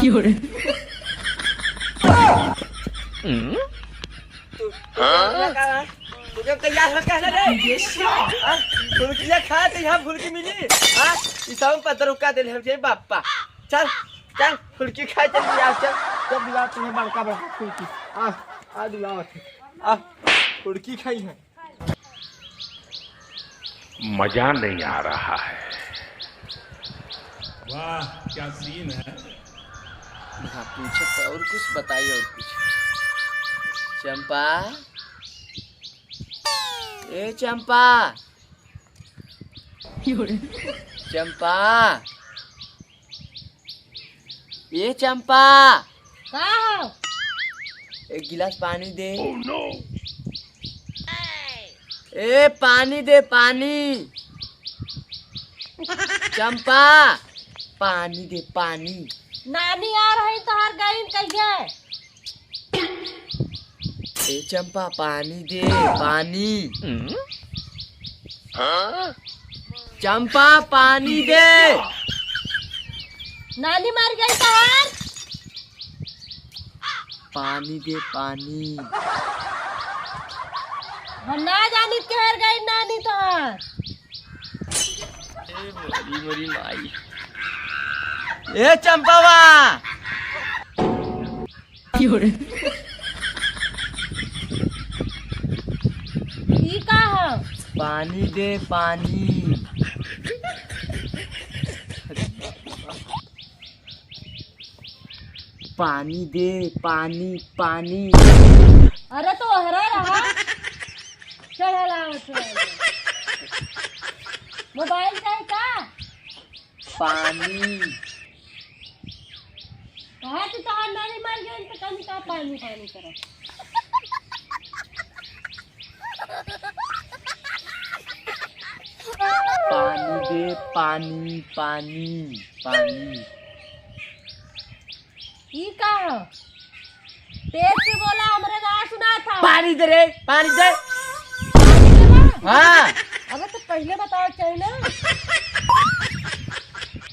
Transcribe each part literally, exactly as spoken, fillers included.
तू, तू का, का, तू जब तैयार हो कहले रे? हाँ? फुलकिया खा तो यहाँ फुलकी मिली। हाँ? ई सब पत्थर रुका दे ले, बाप्पा। चल, चल, फुलकी खाए चल, यार, चल। चल, दिलाओ तुम्हें बड़का, बड़का फुलकी। आ, आ, दिलाओ। आ, फुलकी खाई है। मजा नहीं आ रहा है। वाह, क्या सीन है। हाँ, पूछो तो और कुछ बताइए, और कुछ। चंपा, ए चंपा, चंपा, ए चंपा, का हो? एक गिलास पानी दे। ए, पानी दे, पानी। चंपा, पानी दे, पानी। नानी आ रही तोहर गईन कहिए। ए चंपा, पानी दे, पानी। चंपा, पानी दे। नानी मर गई तोहार। पानी दे, पानी। हम ना जानी केहर गई नानी तोहार। ए मोरी, मोरी माई। ए चंपावा। ई का ह? पानी दे, पानी। पानी दे, पानी, पानी। अरे तो हरा रहा। चढ़ल आवत है। मोबाइल चाही का? पानी। कहा तू तोहार नानी मर गई तो कहीं का पानी पानी करत। पानी दे, पानी, पानी, पानी। ई का ह? तेज से बोला, हमरे ना सुना था। पानी दे रे, पानी दे। पानी देबा? हाँ। अबे तो पहिले बतावे के चाही ना।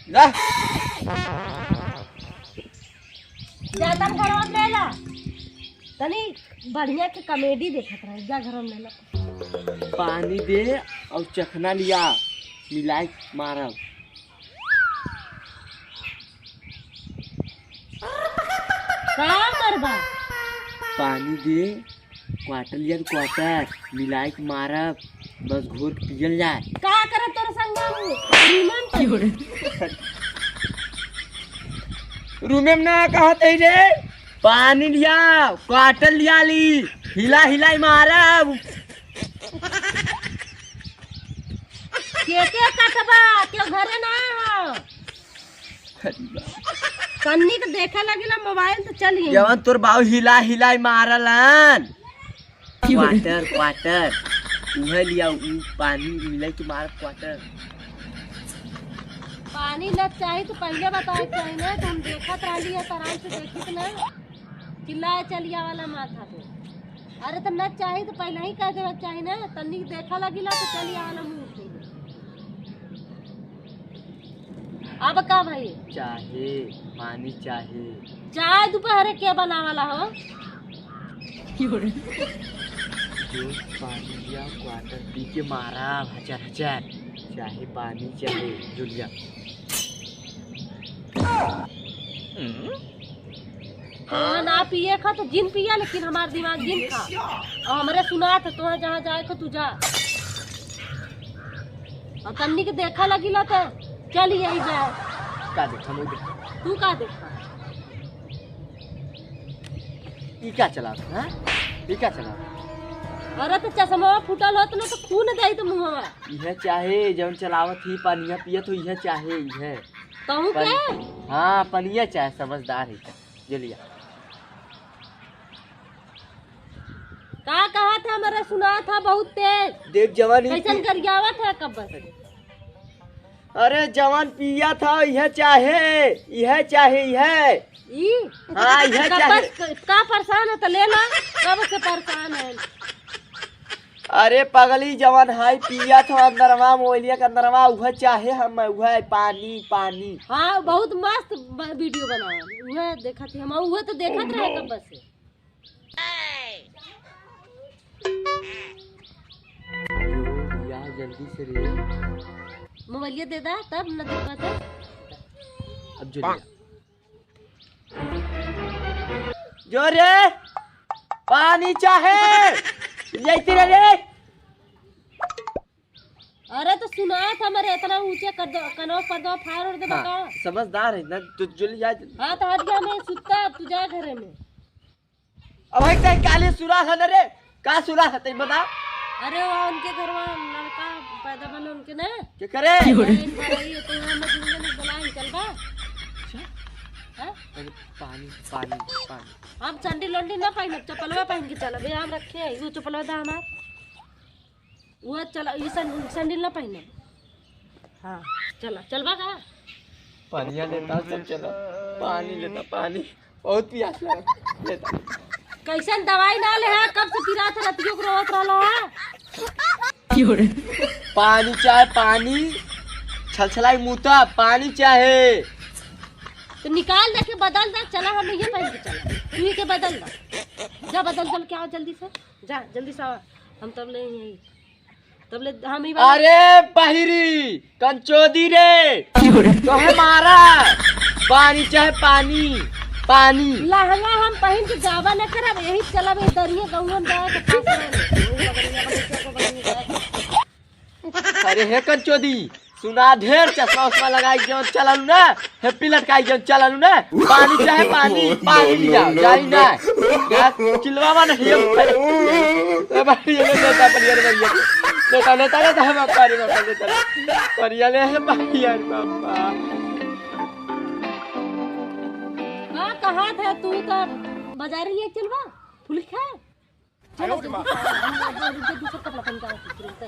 ला। जा तन घरवा में ले ला। तनी बढ़िया के कॉमेडी देखत रहे, जा घर में ले ला। पानी दे और चखना लिया, मिलाई मारब। का करबा? पानी दे, क्वार्टर लिया तो क्वार्टर, मिलाई के मारब, बस घोर के पियल जाए। का करब तोर संग में? रूमे में चल। रूमे में ना कहत है रे, पानी लिया, क्वार्टर लिया ली, हिला हिलाई मारब। के के कटबा, केहू घरे ना हो। अरे बाप। तन्नी के देखे लगिला मोबाइल तो चल गई। जवन तोर बाऊ हिला हिलाई मारलन। क्वार्टर, क्वार्टर। उहे लिया, उ पानी मिलाई के मार क्वार्टर। पानी न चाही तो पहिले बतावे के चाही ना, तो हम देखत रहली है, तो आराम से देखित ना। चिल्लाए चलिया वाला माथा पे। अरे तो न चाही तो पहिले ही कह देवे के चाही ना, तन्नी के देखा लगिला तो चलिया वाला मुंह उठे। अब का भाई? चाहे, पानी चाहे। चाय दोपहरे के बनावाला हो? जो पानी या क्वार्टर पी के मारा हचर हचर, चाहे पानी चाहे जुलिया। तोहरा ना पिए का तो जिन पिया, लेकिन हमार दिमाग जिन खा। और हमरे सुनात है, तोहरा जहाँ जाए को तू जा। और तन्नी के देखा लगिला तो चल यही जाए। का देखा, मुँह देखा। तू का देखा? ई का चलावत है, हाँ? ई का चलावत है? अरे तो चश्मा फूटल होत ना तो खून जाई तो मुँहवा। इहे चाहे, जौन चलावत ही, पनिया पियत हो, इहे चाहे, इहे। कहूँ के? पन-, हाँ, पनिया चाहे, समझदार है। ये लिया। का कहा था, मेरा सुना था बहुत तेज। देख जवानी कैसन की गरियावत है कब से। अरे जवान पिया था, यह चाहे, यह चाहे, यह। ई? हाँ, यह कब चाहे। बस क-, का परेशान है तो ले ला, कब से परेशान है। अरे पगली, जवन हाई पियत हो अंदरवा, मोबाइलिया के अंदरवा, उहे चाहे हम, उहे पानी, पानी। हाँ, बहुत मस्त ब-, वीडियो बनावा। उहे देखत ही हम, उहे तो देखत रहे कब से। जो यार, जल्दी से रे। मोबाइलिया दे दा, तब न देखबा तो। अब जो लिया। जो रे, पानी चाहे। जैसे रे, रे। अरे तो सुनात हमरे इतना ऊंचे कर दो, कनवा पर दो, फाड़ उड़ दे हाँ, बका। समझदार है ना, तू जो लिया। हाँ, तो हट गया, मैं सुत्ता, तू जा घरे में। अब है तै काली सुरा है ना रे, का सुरा है तै बता? अरे वो उनके घर में लड़का पैदा बने उनके ना। के करे? बहन भराई है, तो हम लोग दुनिया में बुलाए, चल बा। अच्छा। हाँ? अरे पानी, पानी, पानी। हम संडिल उंडिल ना पहनब, चपलवा पहन के चलब। ये हम रखे हैं, वो चपलवा दा हमार। वो चला, ये सन-, संडिल ना पहनब। हाँ, चला, चलबा का? पानिया लेता, सब चला। पानी लेता, पानी। बहुत पियास लगा। लेता। कैसन दवाई ना ले है, कब से पिरात रतियों को रोवत रहलो है? पानी चाहे, पानी। छलछलाई मूता, पानी चाहे। तो निकाल दे के बदल दे, चला, हम ये पहन के चला। तू ही के बदल दे। जा बदल, चल के आओ जल्दी से। जा, जल्दी से आवा। हम तब ले यही, तब ले हम ही वाला अरे बहिरी, कंचोदी रे, तोहे मारा। पानी चाहे पानी, पानी। लहंगा हम पहिन के जावा न करब, यही चलब, ये दरिये गौवन जाए तो पास में। अरे हे कंचोदी, सुना ढेर चश्मा उश्मा लगाई जौन चलल ना, हेप्पी लटकाई जौन चलल ना, पानी चाहे पानी, पानी लिया, जाई ना। यार, चिल्लावा ना, ये उठाई। ए भाई, ये ले, लेता, बढ़िया, बढ़िया। लेता, लेता, लेता, हम आपका, अरे बाबा, लेता, लेता। बढ़िया ले, हे भाई, यार, बाबा। हाँ, कहाँ थे तू तो बाजार ही चलवा, फुल खाए। चलो, जल्दी से, हम लोग दूसरा कपड़ा पहन के आए थे, तुरंत।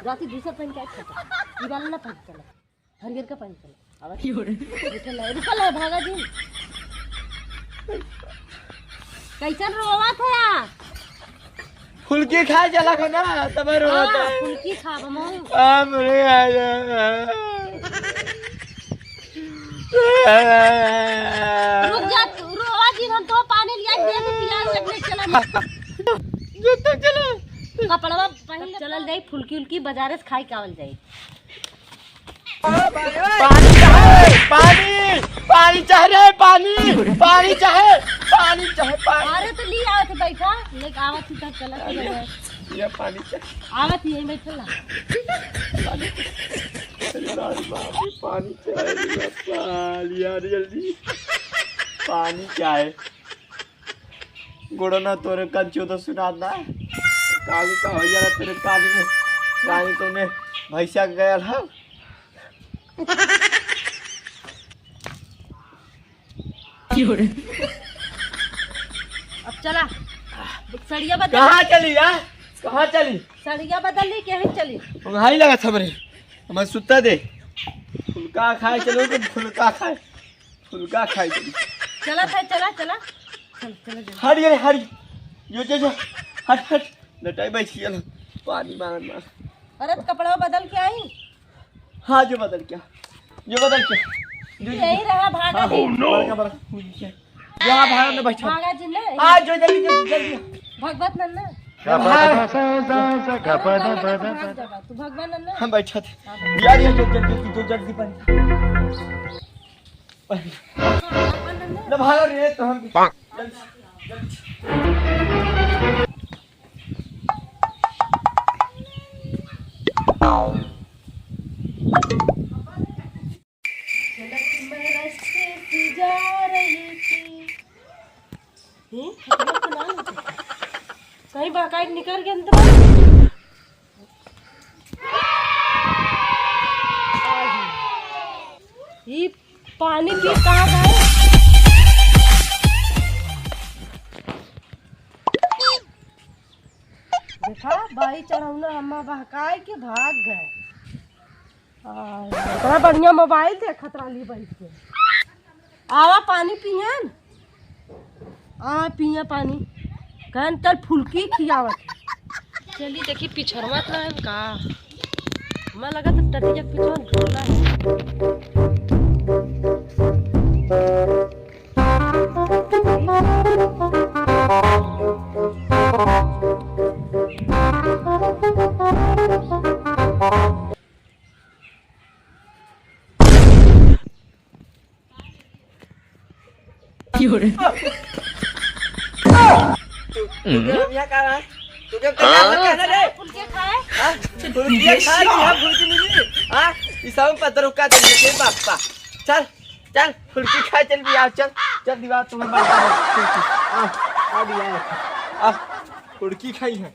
राती दूसरा पहन के आए थे। ये वाला ना पहन के चलो। हरियर का पहन के चलो। आवा। रुकल है, रुकल है, भागा जी। कैसन रोवा था यार? फुलकी खाए चला खा ना, तब रोवा हाँ, था। फुलकी खा, बमो। आ, मरे आ जा। रुक जा, तू रोवा जी, हम तो पानी लिया के दे दे, पिया लगने चला। जो तो चलो। कपड़वा पहन ले। चलल जाई, फुलकी उलकी बाजारे से खाई के आवल जाई। पानी चाहे, पानी, पानी चाहे रे, पानी, पानी चाहे, पानी चाहे, पानी। अरे तो ली आवत है, बैठा, लेके आवत ही तब चला के ले। ये पानी चाहे। आवत ही यहीं बैठल ना। पानी चाहे। अरे बाप रे, पानी चाहे, पानी यार, जल्दी। पानी चाहे। गोड़ो ना तोरे कंचो तो सुनात ना। काली का हो जाला तोरे काली में। काली तूने भैंसा गयल है। अब चला। सड़िया बदल। कहाँ चली यार? कहाँ चली? सड़िया बदल ली, कहीं चली? वहीं लगा था हमरे। हमें सुत्ता दे। फुलका खाए चलो तो फुलका खाए। फुलका खाई चली। चला था, चला, चला। चल, चला, चला। हट, ये हट। यो, जो, जो। हट, हट। लटाई बैठ गया ना। पानी मार, मार। अरे, तो कपड़ा बदल के आई। हाँ, जो बदल क्या? जो बदल क्या? जो, जो, यही जो। रहा, भागा हाँ, नहीं। बड़का, बड़का। जो, हाँ, भागा ना, बैठा। भागा जी ने। हाँ, जो, जल्दी, जल्दी, जल्दी। भगवत नन्ना। हाँ। अरे, भाग जाबा, तू भगवान नन्ना। हम बैठा थे। हाँ, बैठा। यार, ये जो, जल्दी, जो, जल्दी बन। ना भागो रे, तो हम जल्दी, जल्दी। चलत मैं रस्ते से जा रही थी। हैं? कहीं बहकाई निकल गया अंदर। ई पानी पी कहाँ गए? देखा, बाई चढ़ौना हम्मा बहकाई के भाग गए। आ, इतना बढ़िया मोबाइल देखत रहली बैठ के। आवा पानी पियन। आ, पिया पानी। कहन तल फुलकी खियावत है। चली देखी, पिछड़वा तो है का? हमें लगा तो टटिया के पिछड़वा ढोला है। क्यों रे? तू, तू के हम यहाँ का रहा? तू के हम तैयार मत करना रे। फुलकी खाए? हाँ? फुलकी खा ली, हाँ, फुलकी मिली। हाँ? ई सब पत्थर उका दे दे बापा। चल, चल, फुलकी खाए, चल भी आओ, चल, चल दीवार तुम्हें बांध दे। हाँ, आ दीवार। आ, फुलकी खाई है।